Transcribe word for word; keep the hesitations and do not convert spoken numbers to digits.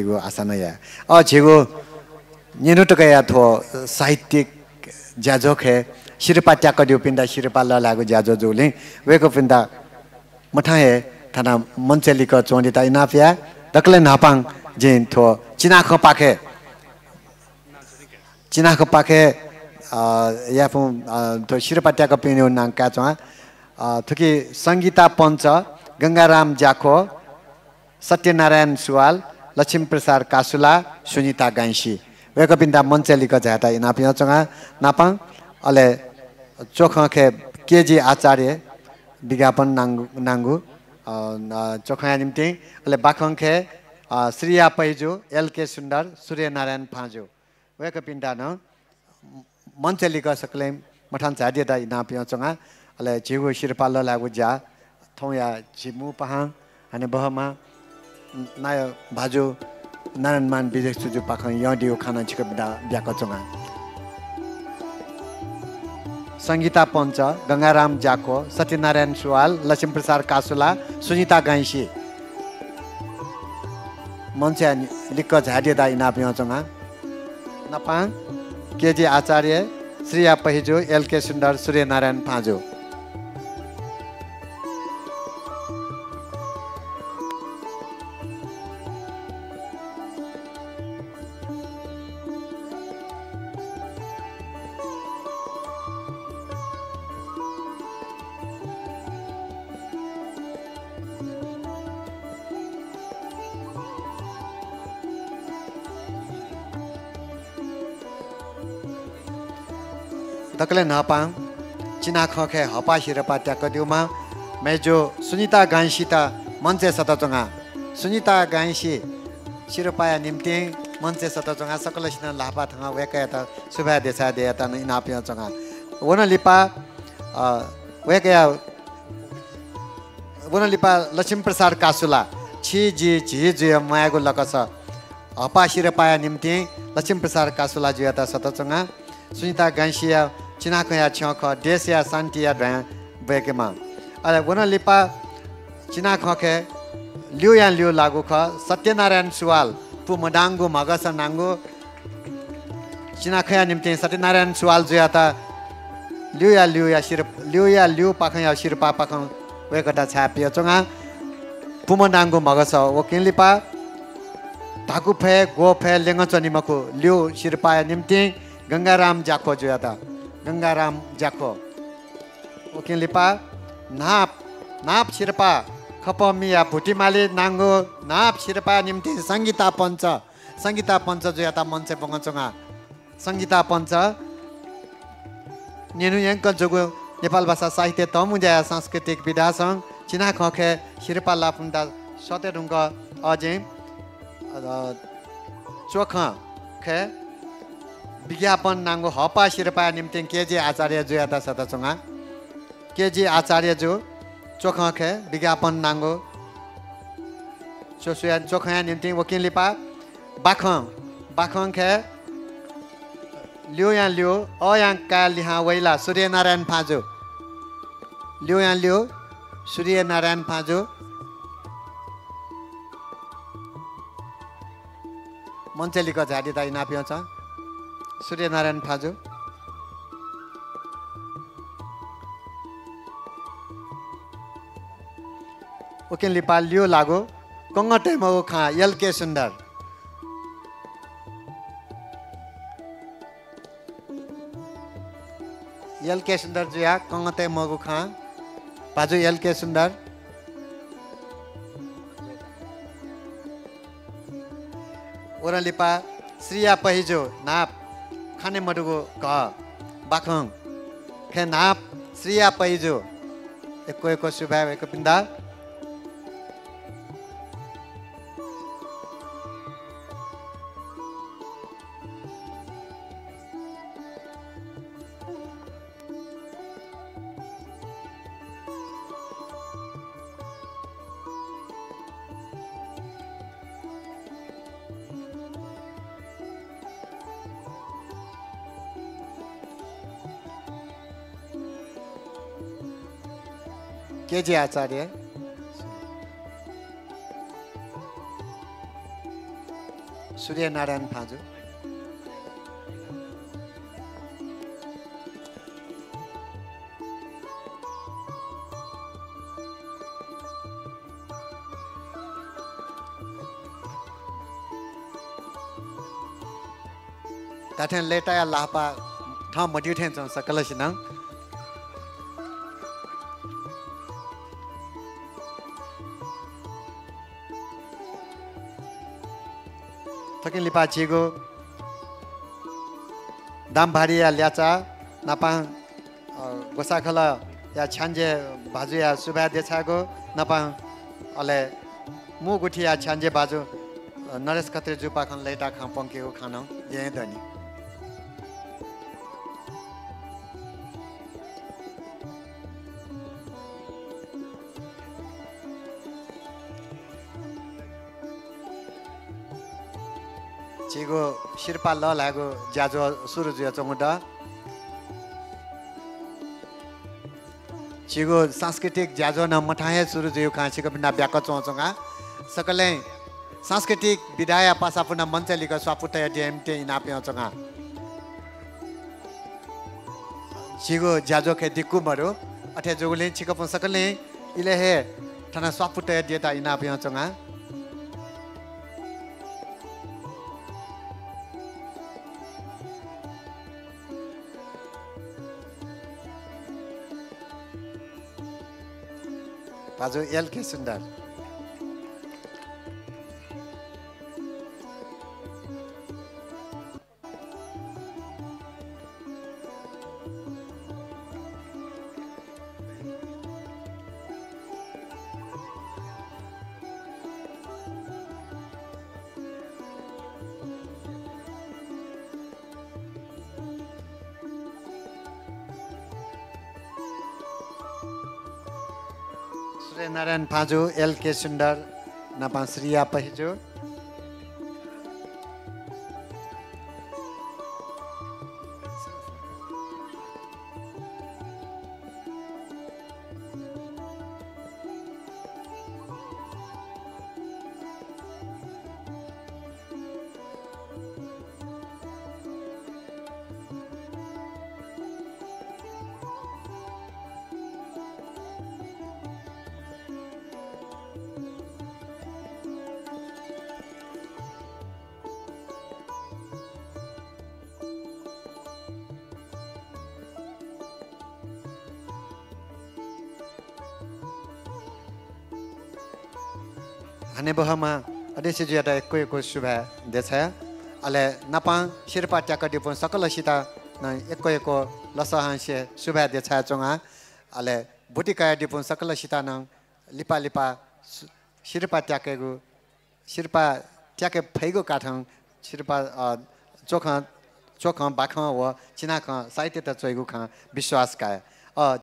जिगु आशा नं याये। अ, झीगु न्यन्हु तकया थ्व साहित्यिक ज्याझ्वः खय् सिरपाः त्याकःदिउपिन्त सिरपाः लःल्हायेगु ज्याझ्वः जूगुलिं वय्कःपिन्त मथां हे थाना मञ्चय् लिक्क च्वंदित इनाप याये। दकलय् न्हापां जिं थ्व चिनाखंपाखे, चिनाखंपाखे, अ, याफुं, अ, थ्व सिरपाः त्याकःपिनिगु नां काये च्वना। अ, थुकी संगीता पञ्च, गंगाराम ज्याख्व, सत्यनारायण सुवाल, लक्ष्मी प्रसाद कासुला, सुनिता गांसी। वय्कःपिन्त मञ्चय् लिक्क झायेत इनाप यानाच्वना नापां। अले च्वखंखे केजी आचार्य विज्ञापन नांगु, नांगु, अ, अ, च्वखंया निंतिं। अले बाखंखे, अ, श्रिया पहिजु, एलके सुन्दर, सूर्यनारायण फाँजु। वय्कःपिन्त नं मञ्चय् लिक्क सकलें मथां झायेत इनाप यानाच्वना। अले झीगु सिरपाः लःल्हायेगु ज्या थौंया झी मू पाहां हनेबहःम्ह नायः भाजु नारायणमान विजय सुजुपाखें यंदिउ खाना छिकपिन्त ब्याकःच्वना। संगीता पञ्च, गंगाराम ज्याख्व, सत्यनारायण सुवाल, लक्ष्मी प्रसाद कासुला, सुनिता गांसी। मञ्चय् लिक्क झायेत इनाप यानाच्वना। नापां केजी आचार्य, श्रिया पहिजु, एलके सुन्दर, सूर्यनारायण फाँजु। दकलय् न्हापां चिनाखंखे हःपाः सिरपाः त्याकःदिउम्ह मय्जु सुनिता गांसीत मञ्चय् सःताच्वना। सुनिता गांसी सिरपाःया निंतिं मञ्चय् सःताच्वना। सकलसिनं लाःपाः थानाः वय्कःयात सुभाय् देछाये दयेत नं इनाप यानाच्वना। व नं लिपा, अ, वय्कःया व नं लिपा लक्ष्मी प्रसाद कासुला, छि जि झी जुया म्वायेगु लकस। हःपाः सिरपाःया निंतिं लक्ष्मी प्रसाद कासुला जुयात सःताच्वना। सुनिता गांसीया चिनाखंया छ्यं खः, देशया शान्तिया ध्वाँय् ब्वय्केमा। अले व नं लिपा चिनाखंखे ल्यूयां ल्यू लाःगु खः, सत्यनारायण सुवाल, पु मदांगु म्हगस नांगु। चिनाखंया निंतिं सत्यनारायण सुवाल जुयात ल्यूया ल्यूया सिर-, ल्यूया ल्यूपाखेंया सिरपाःपाखें वय्कःयात छाय् पियाच्वना। पु मदांगु म्हगस। वकिं लिपा धाकुफय्, ग्वःफय्, ल्यंगः च्वनी मखु, ल्यू सिरपाःया निंतिं गंगाराम ज्याख्व जुयात। गंगाराम ज्याख्व। वकिं लिपा न्हाप, न्हाप सिरपाः, खपंमिया भुतिमाली नांगु न्हाप सिरपाःया निंतिं संगीता पञ्च, संगीता पञ्च जुयात मञ्चय् ब्वनाच्वना। संगीता पञ्च न्यन्हु यंकं जूगु नेपाल भाषा साहित्य तःमुँज्याया सांस्कृतिक विधासं चिनाखंखे सिरपाः लाःपिन्त सःते धुंकल। अजिं, अ, च्वखंखे विज्ञापन नांगु हःपाः सिरपाःया निंतिं केजी आचार्य जुयात सःताच्वना। केजी आचार्य जु च्वखंखे विज्ञापन नांगु च्वसुया च्वखंया निंतिं। वकिं लिपा बाखं, बाखंखे ल्यूयां ल्यू, अयां काय् लिहां वइला, सूर्यनारायण फाँजु। ल्यूयां ल्यू, सूर्यनारायण फाँजु। मञ्चय् लिक्क झायेत इनाप यानाच्वना, सूर्यनारायण फाँजु। वकिं लिपा ल्यू लाःगु कंगतय् मगु खां, एलके सुन्दर। एलके सुन्दर जुया कंगतय् मगु खां, भाजु एलके सुन्दर। व नं लिपा श्रिया पहिजु न्हाप, खने मदुगु घः, बाखंखे न्हाप श्रिया पहिजु। यक्व यक्व सुभाय् वय्कःपिन्त। केजी आचार्य। सूर्यनारायण फाँजु। धात्थें लय्ताया लाःपा थं मद्यू थें च्वं सकलसिनं। थुकिं लिपा झीगु दामभारिया ल्याचा नापां, अ, ग्वसाःखलःया छ्याञ्जे भाजुया सुभाय् देछायेगु नापां अले मू गुथिया छ्याञ्जे भाजु, अ, नरेश खत्री जुपाखं लय्ता खँ प्वंकेगु खँ नं द्यं दनि। झीगु सिरपाः लःल्हायेगु ज्याझ्वः सुरु जुयाच्वंगु दु। झीगु सांस्कृतिक ज्याझ्वः नं मथां हे सुरु जुइगु खँ छिकपिन्त ब्याक च्वंच्वंगा। सकलें सांस्कृतिक विधाया पासा पुना मञ्चय् लिक्क स्वापू तयादियाम्ह इनाप यानाच्वंगा। झीगु ज्याझ्वः खय् दिक्कु मरु। अथे जूगुलिं छिकपिं सकलें इलय् हे थन स्वापू तयादियेत इनाप यानाच्वंगा। भाजु एल के सुन्दर। सूर्यनारायण फाँजु, एल के सुन्दर नापां श्रिया पहिजु। हनेबहःम्ह अध्यक्षजुयात यक्व यक्व सुभाय् देछाया। अले नापां सिरपाः त्याकादीपिं सकलसित नं यक्व यक्व लसहंसे सुभाय् देछायाच्वंगा। अले ब्वति कयादीपिं सकलसित नं लिपा लिपा सु-, सिरपाः त्याकेगु सिरपाः त्याके फइगु काथं सिरपाः, अ, च्वखं, च्वखं, बाखं व चिनाखं साहित्यत च्वइगु खँ विश्वास काये। अ,